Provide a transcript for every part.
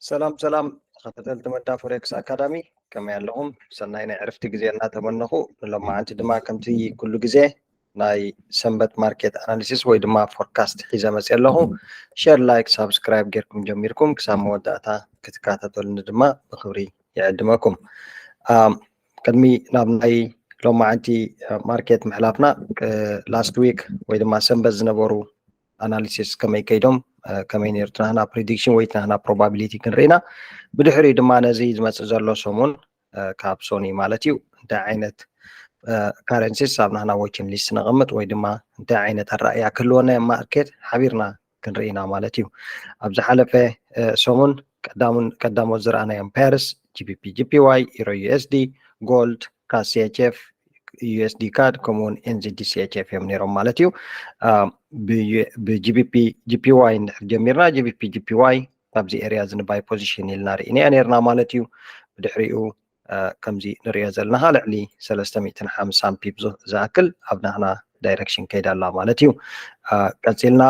ሰላም ሰላም ተኸታተልቲ መዳ ፎሬክስ ኣካዳሚ፣ ከመይ ኣለኹም? ሰናይ ናይ ዕርፍቲ ግዜ እናተመነኹ፣ ንሎማዓንቲ ድማ ከምቲ ኩሉ ግዜ ናይ ሰንበት ማርኬት ኣናሊሲስ ወይ ድማ ፎርካስት ሒዘ መፅእ ኣለኹ። ሸር፣ ላይክ፣ ሳብስክራይብ ጌርኩም ጀሚርኩም ክሳብ መወዳእታ ክትከታተሉኒ ድማ ብክብሪ ይዕድመኩም። ኣም፣ ቅድሚ ናብ ናይ ሎማዓንቲ ማርኬት ምሕላፍና፣ ላስት ዊክ ወይ ድማ ሰንበት ዝነበሩ ኣናሊሲስ ከመይ ከይዶም፣ ከመይ ነይሩ ናህና ፕሪዲክሽን ወይ ናህና ፕሮባቢሊቲ ክንርኢና፣ ብድሕሪኡ ድማ ነዚ ዝመፅእ ዘሎ ሰሙን ካብ ሶኒ ማለት እዩ እንታይ ዓይነት ካረንሲስ ኣብ ናህና ዎችን ሊስት ነቐምጥ ወይ ድማ እንታይ ዓይነት ኣረኣእያ ክህልወና ማርኬት ሓቢርና ክንርኢና ማለት እዩ። ኣብ ዝሓለፈ ሰሙን ቀዳሞት ዝረኣናዮም ፓርስ፣ ጂቢፒ ጂፒዋይ፣ ዩሮ ዩኤስዲ፣ ጎልድ፣ ካስ ሲኤችኤፍ፣ ዩኤስዲ ካድ ከምኡውን ኤንዚዲ ሲኤችኤፍ እዮም ነይሮም ማለት እዩ። ብጂቢፒ ጂፒዋይ እንድሕር ጀሚርና፣ ጂቢፒ ጂፒዋይ ካብዚ ኤርያ እዚ ንባይ ፖዚሽን ኢልና ርኢናያ ነይርና ማለት እዩ። ብድሕሪኡ ከምዚ ንሪኦ ዘለና ልዕሊ ሰለስተ ሚእትን ሓምሳን ፒፕ ዝኣክል ኣብ ናህና ዳይረክሽን ከይዳ ኣላ ማለት እዩ። ቀፂልና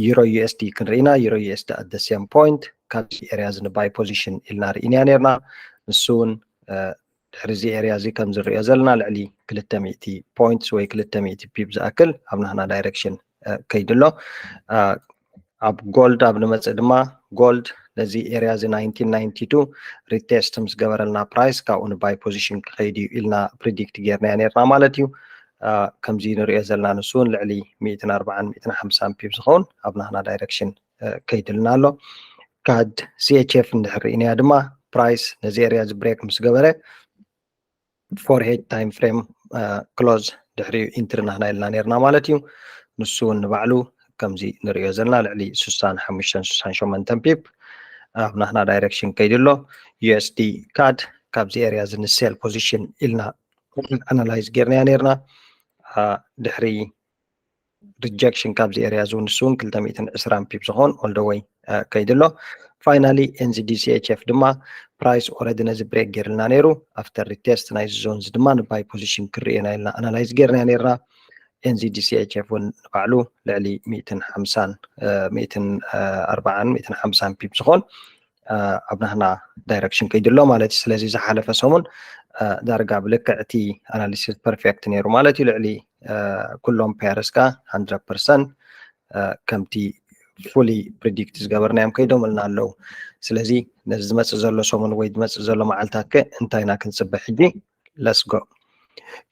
ዩሮ ዩኤስዲ ክንርኢና፣ ዩሮ ዩኤስዲ ኣት ሴም ፖይንት ካብዚ ኤርያ እዚ ንባይ ፖዚሽን ኢልና ርኢናያ ነይርና። ንሱ እውን ድሕሪ እዚ ኤርያ እዚ ከም ዝሪኦ ዘለና ልዕሊ ክልተ ሚእቲ ፖይንትስ ወይ ክልተ ሚእቲ ፒፕ ዝኣክል ኣብ ናህና ዳይረክሽን ከይድሎ። ኣብ ጎልድ ኣብ ንመፅእ ድማ፣ ጎልድ ነዚ ኤርያ እዚ ናይንቲን ናይንቲ ቱ ሪቴስት ምስ ገበረልና ፕራይስ ካብኡ ንባይ ፖዚሽን ክኸይድ እዩ ኢልና ፕሪዲክት ጌርናዮ ነይርና ማለት እዩ። ከምዚ ንሪኦ ዘለና ንሱ እውን ልዕሊ ሚእትን ኣርባዓን ሚእትን ሓምሳን ፒፕ ዝኸውን ኣብ ናህና ዳይረክሽን ከይድልና ኣሎ። ካድ ሲኤችኤፍ እንድሕር ርኢናያ ድማ ፕራይስ ነዚ ኤርያ እዚ ብሬክ ምስ ገበረ ፎር ሄድ ታይም ፍሬም ክሎዝ ድሕሪኡ ኢንትሪ ናህና ኢልና ነይርና ማለት እዩ። ንሱ እውን ንባዕሉ ከምዚ ንሪኦ ዘለና ልዕሊ ስሳን ሓሙሽተን ስሳን ሸሞንተን ፒፕ ኣብ ናህና ዳይረክሽን ከይዱ ኣሎ። ዩኤስዲ ካድ ካብዚ ኤርያ እዚ ንሴል ፖዚሽን ኢልና ኣናላይዝ ጌርናያ ነይርና። ድሕሪ ሪጀክሽን ካብዚ ኤርያ እዚ እውን ንሱ እውን ክልተ ሚእትን ዕስራን ፒፕ ዝኾን ኦል ደ ወይ ከይዱ ኣሎ። ፋይናሊ ኤንዚዲ ሲኤችኤፍ ድማ ፕራይስ ኦረዲ ነዚ ብሬክ ጌርልና ነይሩ። ኣፍተር ሪቴስት ናይዚ ዞን እዚ ድማ ንባይ ፖዚሽን ክርኢና ኢልና ኣናላይዝ ጌርና ነይርና። ኤንዚዲ ሲኤችኤፍ እውን ንባዕሉ ልዕሊ ሚእትን ሓምሳን ሚእትን ኣርባዓን ሚእትን ሓምሳን ፒፕ ዝኾን ኣብ ናህና ዳይረክሽን ከይዱ ኣሎ ማለት እዩ። ስለዚ ዝሓለፈ ሰሙን ዳርጋ ብልክዕ እቲ ኣናሊሲስ ፐርፌክት ነይሩ ማለት እዩ። ልዕሊ ኩሎም ፔርስ ከ ሃንድረድ ፐርሰንት ከምቲ ፉሊ ፕሪዲክት ዝገበርናዮም ከይዶምልና ኣለዉ። ስለዚ ነዚ ዝመፅእ ዘሎ ሰሙን ወይ ዝመፅእ ዘሎ መዓልታት ከ እንታይ ኢና ክንፅበ ሕጂ? ለስጎ።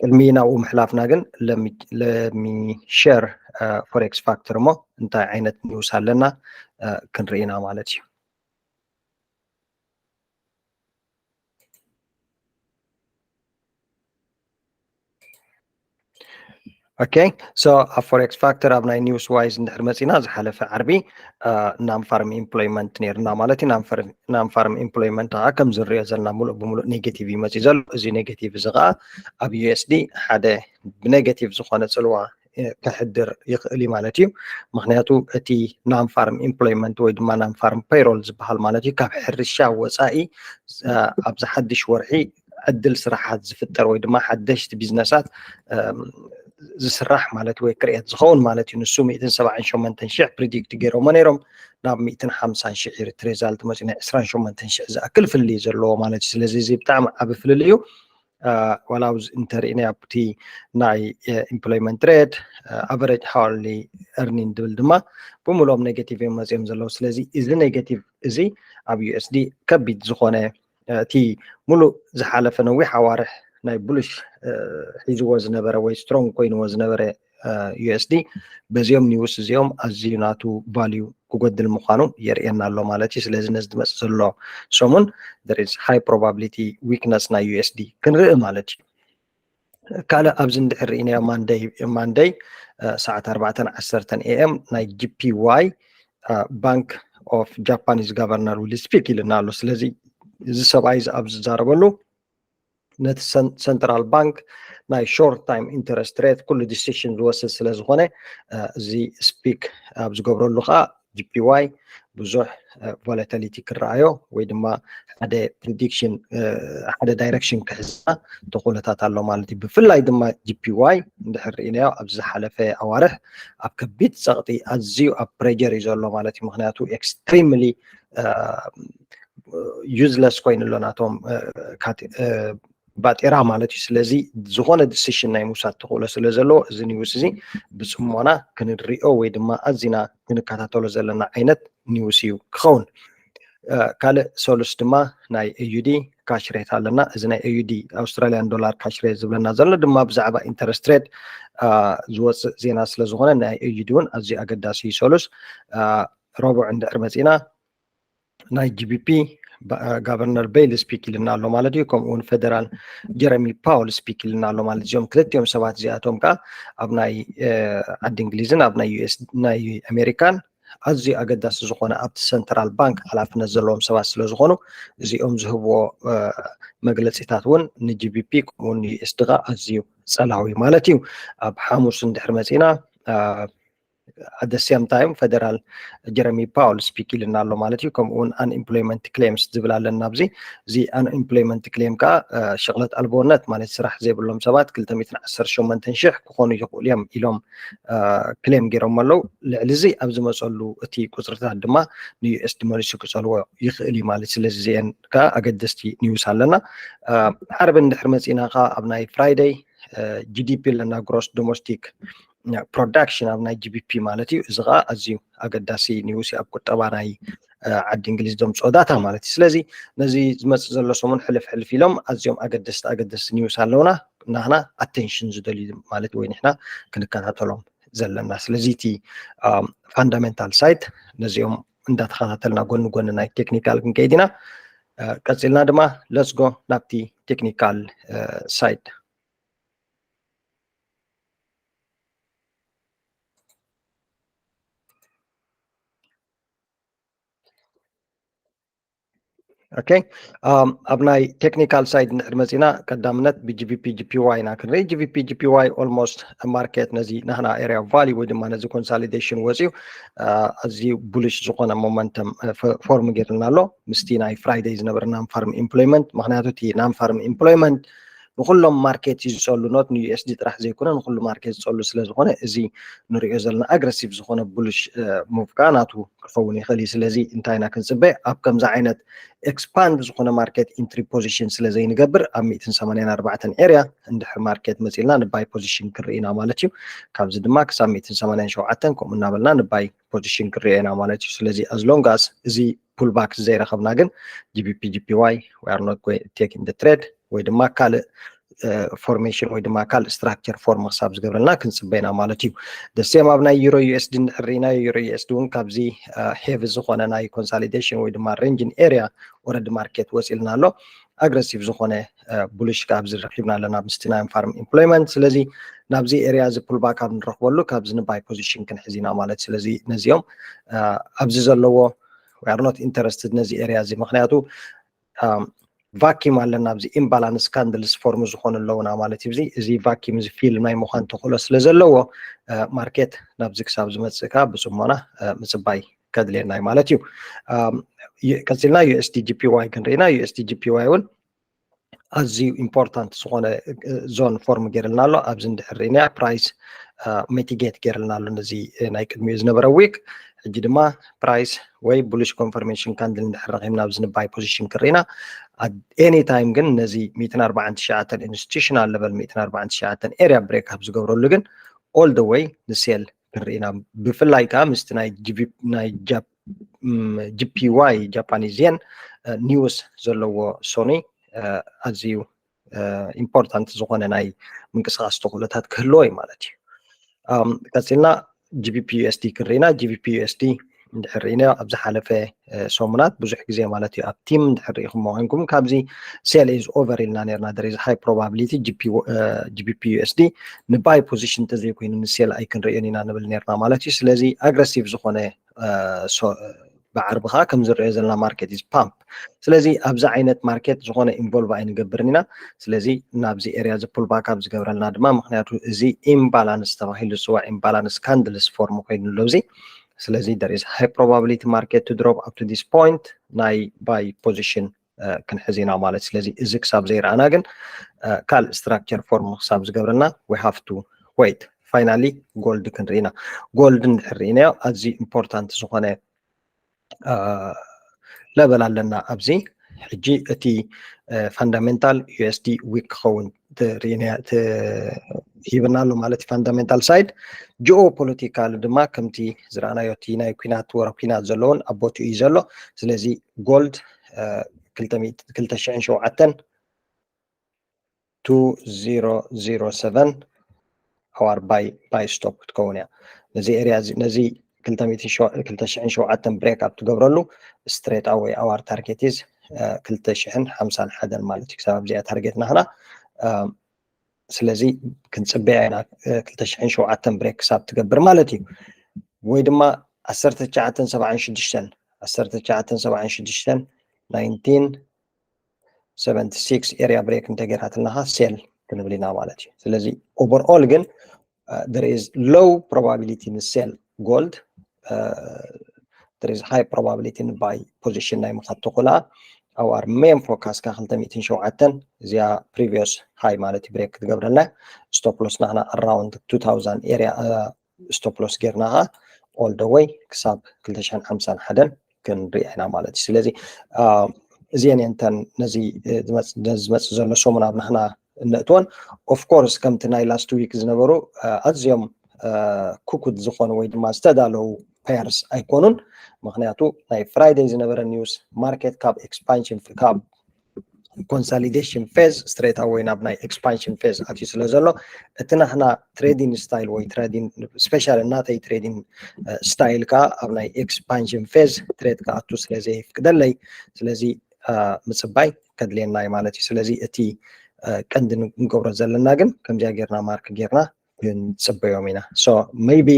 ቅድሚ ናብኡ ምሕላፍና ግን ለሚ ሸር ፎሬክስ ፋክተር እሞ እንታይ ዓይነት ኒውስ ኣለና ክንርኢና ማለት እዩ። ኦኬ፣ ሶ ኣብ ፎሬክስ ፋክተር ኣብ ናይ ኒውስ ዋይዝ እንድሕር መፂና፣ ዝሓለፈ ዓርቢ ናን ፋርም ኢምፕሎይመንት ነይርና ማለት እዩ። ናን ፋርም ኢምፕሎይመንት ከዓ ከም ዝንሪኦ ዘለና ሙሉእ ብሙሉእ ኔጌቲቭ እዩ መፂኡ ዘሎ። እዚ ኔጌቲቭ እዚ ከዓ ኣብ ዩኤስዲ ሓደ ብኔጌቲቭ ዝኾነ ፅልዋ ከሕድር ይኽእል እዩ ማለት እዩ። ምክንያቱ እቲ ናን ፋርም ኢምፕሎይመንት ወይ ድማ ናን ፋርም ፔይሮል ዝበሃል ማለት እዩ ካብ ሕርሻ ወፃኢ ኣብዚ ሓድሽ ወርሒ ዕድል ስራሓት ዝፍጠር ወይ ድማ ሓደሽቲ ቢዝነሳት ዝስራሕ ማለት ወይ ክርኤት ዝኸውን ማለት እዩ። ንሱ ሚእትን ሰብዓን ሸሞንተን ሽሕ ፕሪዲክት ገይሮሞ ነይሮም፣ ናብ ሚእትን ሓምሳን ሽሕ እዩ ሪዛልት መፂኡ፣ ናይ ዕስራን ሸሞንተን ሽሕ ዝኣክል ፍልልይ ዘለዎ ማለት እዩ። ስለዚ እዚ ብጣዕሚ ዓቢ ፍልልይ እዩ። ዋላ ኣብዚ እንተርኢና ኣብቲ ናይ ኢምፕሎይመንት ሬት፣ ኣቨሬጅ ሃወርሊ ኤርኒን ድብል ድማ ብምሎም ኔጌቲቭ እዮም መፂኦም ዘለዉ። ስለዚ እዚ ኔጌቲቭ እዚ ኣብ ዩኤስዲ ከቢድ ዝኾነ እቲ ሙሉእ ዝሓለፈ ነዊሕ ኣዋርሕ ናይ ቡልሽ ሒዝዎ ዝነበረ ወይ ስትሮንግ ኮይንዎ ዝነበረ ዩኤስዲ በዚኦም ኒውስ እዚኦም ኣዝዩ ናቱ ቫልዩ ክጎድል ምዃኑ የርእየና ኣሎ ማለት እዩ። ስለዚ ነዚ ዝመፅእ ዘሎ ሰሙን there is high probability weakness ናይ ዩኤስዲ ክንርኢ ማለት እዩ። ካልእ ኣብዚ እንድሕር ርኢናዮ ማንደይ ማንደይ ሰዓት ኣርባዕተን ዓሰርተን ኤኤም ናይ ጂፒዋይ ባንክ ኦፍ ጃፓኒዝ ጋቨርነር ዊል ስፒክ ኢልና ኣሎ። ስለዚ እዚ ሰብኣይ እዚ ኣብ ዝዛረበሉ ነቲ ሰንትራል ባንክ ናይ ሾርት ታይም ኢንተረስት ሬት ኩሉ ዲሲሽን ዝወስድ ስለ ዝኾነ እዚ ስፒክ ኣብ ዝገብረሉ ከዓ ጂፒዋይ ብዙሕ volatility ክረኣዮ ወይ ድማ ሓደ prediction ሓደ direction ክሕዝና ተኽእሎታት ኣሎ ማለት እዩ። ብፍላይ ድማ G P Y እንድሕር ርኢናዮ ኣብዚ ዝሓለፈ ኣዋርሕ ኣብ ከቢድ ፀቕጢ ኣዝዩ ኣብ pressure እዩ ዘሎ ማለት እዩ። ምክንያቱ extremely useless ኮይኑ ኣሎ ናቶም ባጤራ ማለት እዩ። ስለዚ ዝኾነ decision ናይ ምውሳድ ተኽእሎ ስለ ዘለዎ እዚ news እዚ ብፅሞና ክንሪኦ ወይ ድማ ኣዚና ክንከታተሎ ዘለና ዓይነት news እዩ ክኸውን። ካልእ ሰሉስ ድማ ናይ A U D cash rate ኣለና። እዚ ናይ A U D Australian dollar cash rate ዝብለና ዘሎ ድማ ብዛዕባ interest rate ዝወፅእ ዜና ስለ ዝኾነ ናይ A U D እውን ኣዝዩ ኣገዳሲ እዩ። ሰሉስ ረቡዕ እንድሕር መፂና ናይ G B P Governor Bayle speak ኢልና ኣሎ ማለት እዩ። ከምኡ እውን ፌደራል Jerome Powell speak ኢልና ኣሎ ማለት እዚኦም ክልቲኦም ሰባት እዚኣቶም ከዓ ኣብ ናይ ዓዲ እንግሊዝን ኣብ ናይ US ናይ ኣሜሪካን ኣዝዩ ኣገዳሲ ዝኾነ ኣብቲ central bank ሓላፍነት ዘለዎም ሰባት ስለ ዝኾኑ እዚኦም ዝህብዎ መግለፂታት እውን ን G B P ከምኡ ን U S D ከዓ ኣዝዩ ፀላዊ ማለት እዩ። ኣብ ሓሙስ እንድሕር መፂና at the same time ፌደራል Jerome Powell speak ኢልና ኣሎ ማለት እዩ። ከምኡ እውን unemployment claims ዝብል ኣለና ኣብዚ። እዚ unemployment claim ከዓ ሽቕለት ኣልቦነት ማለት ስራሕ ዘይብሎም ሰባት ክልተ ሚእትን ዓሰርተ ሸሞንተን ሽሕ ክኾኑ ይኽእሉ እዮም ኢሎም claim ገይሮም ኣለዉ። ልዕሊ እዚ ኣብ ዝመፀሉ እቲ ቁፅርታት ድማ ን U S D መሊሱ ክፀልዎ ይኽእል እዩ ማለት። ስለዚ እዚአን ከዓ ኣገደስቲ news ኣለና። ዓርቢ እንድሕር መፂና ከዓ ኣብ ናይ Friday G D P ኣለና፣ gross domestic production ኣብ ናይ G B P ማለት እዩ። እዚ ከዓ ኣዝዩ ኣገዳሲ news ኣብ ቁጠባ ናይ ዓዲ እንግሊዝ ዘምፅኦ data ማለት እዩ። ስለዚ ነዚ ዝመፅእ ዘሎ ሰሙን ሕልፍ ሕልፍ ኢሎም ኣዝዮም ኣገደስቲ ኣገደስቲ news ኣለውና ናህና attention ዝደልዩ ማለት ወይ ንሕና ክንከታተሎም ዘለና። ስለዚ እቲ fundamental side ነዚኦም እንዳተኸታተልና ጎኒ ጎኒ ናይ technical ክንከይድ ኢና። ቀፂልና ድማ let's go ናብቲ technical side። Okay ኣብ ናይ technical side እንድሕር መፂና ቀዳምነት ብ G B P G P Y ኢና ክንርኢ። G B P G P Y almost market ነዚ ናህና area of value ወይ ድማ ነዚ consolidation ወፂኡ ኣዝዩ bullish ዝኾነ momentum form ገይርና ኣሎ ምስቲ ናይ Friday ዝነበረ non farm employment። ምክንያቱ እቲ non farm employment ንኩሎም market እዩ ዝፀሉ፣ not ን U S D ጥራሕ ዘይኮነ ንኩሉ market ዝፀሉ ስለ ዝኾነ እዚ ንሪኦ ዘለና aggressive ዝኾነ bullish move ከዓ ናቱ ክኸውን ይኽእል እዩ። ስለዚ እንታይ ኢና ክንፅበ ኣብ ከምዚ ዓይነት expand ዝኾነ market entry position ስለ ዘይንገብር ኣብ ሚእትን ሰማንያን ኣርባዕተን area እንድሕር market መፂልና ን buy position ክንርኢ ኢና ማለት እዩ። ካብዚ ድማ ክሳብ ሚእትን ሰማንያን ሸውዓተን ከምኡ እናበልና ን buy position ክንርኢ ኢና ማለት እዩ። ስለዚ as long as እዚ pullback ዘይረኸብና ግን G B P G P Y we are not going to take in the trade ወይ ድማ ካልእ formation ወይ ድማ ካልእ structure form ክሳብ ዝገብረልና ክንፅበ ኢና ማለት እዩ። The same ኣብ ናይ Euro U S D እንድሕር ርኢናዮ Euro U S D እውን ካብዚ heavy ዝኾነ ናይ consolidation ወይ ድማ ranging area already market ወፂልና ኣሎ። Aggressive ዝኾነ bullish ከዓ ኣብዚ ረኺብና ኣለና ምስቲ ናይ farm employment። ስለዚ ናብዚ area እዚ pullback ኣብ ንረኽበሉ ካብዚ ን buy position ክንሕዝ ኢና ማለት። ስለዚ ነዚኦም ኣብዚ ዘለዎ we are not interested ነዚ area እዚ ምክንያቱ vacuum ኣለና ኣብዚ imbalance candles form ዝኾኑ ኣለውና ማለት እዩ። እዚ vacuum እዚ fill ናይ ምዃን ተኽእሎ ስለ ዘለዎ market ናብዚ ክሳብ ዝመፅእ ከዓ ብፅሞና ምፅባይ ከድልየና እዩ ማለት እዩ። ቀፂልና U S D G P Y ክንርኢና U S D G P Y እውን ኣዝዩ important ዝኾነ zone form ገይርልና ኣሎ። ኣብዚ እንድሕር ርኢና price mitigate ገይርልና ኣሎ ነዚ ናይ ቅድሚኡ ዝነበረ week። ሕጂ ድማ price ወይ bullish confirmation candle እንድሕር ረኺብና ኣብዚ ን buy position ክርኢና at any time ግን ነዚ ሚእትን ኣርባዓን ትሽዓተን institutional level ሚእትን ኣርባዓን ትሽዓተን area break ኣብ ዝገብረሉ ግን all the way ን sell ክንርኢና ብፍላይ ከዓ ምስቲ ናይ G P Y Japanese yen news ዘለዎ ሶኒ ኣዝዩ important ዝኾነ ናይ ምንቅስቃስ ተኽእሎታት ክህልዎ እዩ ማለት እዩ። ቀፂልና G B P U S D ክንርኢና G B P U S D እንድሕር ርኢናዮ ኣብ ዝሓለፈ ሰሙናት ብዙሕ ግዜ ማለት እዩ ኣብ ቲም እንድሕር ርኢኹሞ ኮይንኩም ካብዚ sell is over ኢልና ነርና። There is high probability G B P U S D ን buy position እንተዘይኮይኑ ን sell ኣይክንርእዮን ኢና ንብል ነርና ማለት እዩ። ስለዚ aggressive ዝኾነ ብዓርቢ ከዓ ከም ዝረኦ ዘለና market is pump። ስለዚ ኣብዚ ዓይነት market ዝኾነ involve ኣይንገብርን ኢና። ስለዚ ናብዚ area እዚ pullback ኣብ ዝገብረልና ድማ ምክንያቱ እዚ imbalance ተባሂሉ ዝፅዋዕ imbalance candles form ኮይኑ ኣሎ። እዚ ስለዚ there is high probability market to drop up to this point ናይ buy position ክንሕዝ ኢና ማለት። ስለዚ እዚ ክሳብ ዘይረኣና ግን ካልእ structure form ክሳብ ዝገብረና we have to wait። Finally gold ክንርኢ ኢና። Gold እንድሕር ርኢናዮ ኣዝዩ important ዝኾነ level ኣለና ኣብዚ። ሕጂ እቲ fundamental U S D weak ክኸውን ሂብና ኣሎ ማለት እዩ። Fundamental side። Geopolitical ድማ ከምቲ ዝረኣናዮ እቲ ናይ ኲናት ወረ ኲናት ዘለውን ኣብ ቦትኡ እዩ ዘሎ። ስለዚ gold ክልተ ሽሕን ሸውዓተን two zero zero seven our buy buy stop ክትከውን እያ። ነዚ area ነዚ ክልተ ሽሕን ሸውዓተን break up ትገብረሉ straight away our target is ክልተ ሽሕን ሓምሳን ሓደን ማለት እዩ። ክሳብ ኣብዚኣ ታርጌት ናህና። ስለዚ ክንፅበያ ኢና ክልተ ሽሕን ሸውዓተን break ክሳብ ትገብር ማለት እዩ። ወይ ድማ ዓሰርተ ትሽዓተን ሰብዓን ሽዱሽተን ዓሰርተ ትሽዓተን ሰብዓን ሽዱሽተን nineteen seventy six area break እንተገይራትልናኻ sell ክንብል ኢና ማለት እዩ። ስለዚ overall ግን there is low probability ን sell gold, there is high probability ን buy position ናይ ምኻድ ተኽእሎ። Our main focus ካ ክልተ ሚእትን ሸውዓተን እዚኣ previous high ማለት እዩ break ክትገብረልና። Stop loss ናህና around two thousand area stop loss ጌርና ኸዓ all the way ክሳብ ክልተ ሽሕን ሓምሳን ሓደን ክንሪኣ ኢና ማለት እዩ። ስለዚ እዚአን እየን እተን ነዚ ዝመፅእ ዘሎ ሰሙን ኣብ ናህና እነእትወን። Of course ከምቲ ናይ last week ዝነበሩ ኣዝዮም ኩኩድ ዝኾኑ ወይ ድማ ዝተዳለዉ pairs ኣይኮኑን። ምክንያቱ ናይ Friday ዝነበረ news market ካብ expansion ካብ consolidation phase straight away ናብ ናይ expansion phase ኣትዩ ስለ ዘሎ እቲ ናህና trading style ወይ trading special እናተይ trading style ካ ኣብ ናይ expansion phase trade ክኣቱ ስለ ዘይፍቅደለይ ስለዚ ምፅባይ ከድልየና እዩ ማለት እዩ። ስለዚ እቲ ቀንዲ ንገብሮ ዘለና ግን ከምዚኣ ጌርና mark ጌርና ክንፅበዮም ኢና። So maybe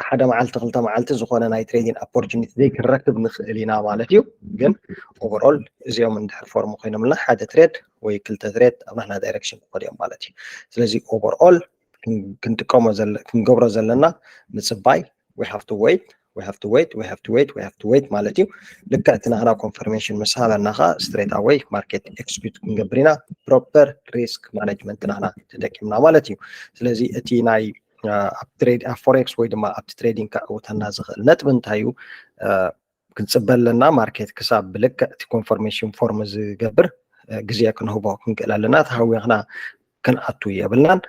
ሓደ መዓልቲ ክልተ መዓልቲ ዝኾነ ናይ trading opportunity ዘይክንረክብ ንኽእል ኢና ማለት እዩ። ግን overall እዚኦም እንድሕር form ኮይኖምልና ሓደ trade ወይ ክልተ trade ኣብ ናህና direction ክኸዱ እዮም ማለት እዩ። ስለዚ overall ክንጥቀሞ ክንገብሮ ዘለና ምፅባይ we have to wait we have to wait we have to wait we have to wait ማለት እዩ። ልክዕ እቲ ናህና confirmation ምስ ሃበና ኸዓ straight away market execute ክንገብር ኢና። Proper risk management ናህና ተጠቂምና ማለት እዩ። ስለዚ እቲ ናይ ኣብ trade ኣብ forex ወይ ድማ ኣብቲ trading ከዕውተና ዝኽእል ነጥቢ እንታይ እዩ? ክንፅበ ኣለና market ክሳብ ብልክዕ እቲ confirmation form ዝገብር ግዜ ክንህቦ ክንክእል ኣለና። ተሃዊኽና ክንኣቱ የብልናን።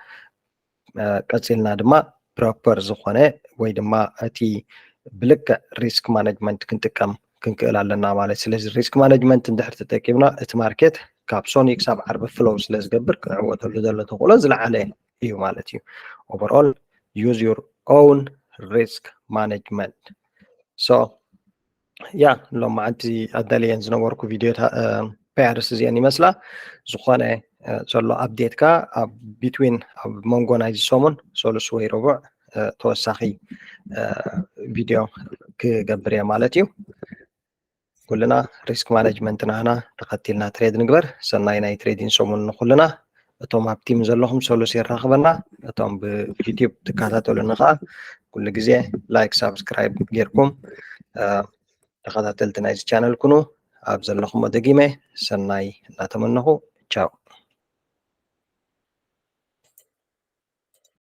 ቀፂልና ድማ proper ዝኾነ ወይ ድማ እቲ ብልክዕ risk management ክንጥቀም ክንክእል ኣለና ማለት። ስለዚ risk management እንድሕር ተጠቂምና እቲ market ካብ ሰኑይ ክሳብ ዓርቢ flow ስለ ዝገብር ክንዕወተሉ ዘሎ ተኽእሎ ዝለዓለ እዩ ማለት እዩ። Overall use your own risk management። So yeah ሎም መዓልቲ ኣዳልየን ዝነበርኩ video pairs እዚአን ይመስላ። ዝኾነ ዘሎ update ካ ኣብ between ኣብ መንጎ ናይዚ ሰሙን ሰሉስ ወይ ረቡዕ ተወሳኺ video ክገብር እየ ማለት እዩ። ኩልና risk management ናህና ተኸቲልና trade ንግበር። ሰናይ ናይ trading ሰሙን ንኩልና። እቶም ኣብ team ዘለኹም ሰሉስ የራኽበና። እቶም ብ YouTube ትከታተሉኒ ከዓ ኩሉ ግዜ like subscribe ጌርኩም ተኸታተልቲ ናይዚ channel ኩኑ። ኣብ ዘለኹሞ ደጊመ ሰናይ እናተመነኹ ቻው።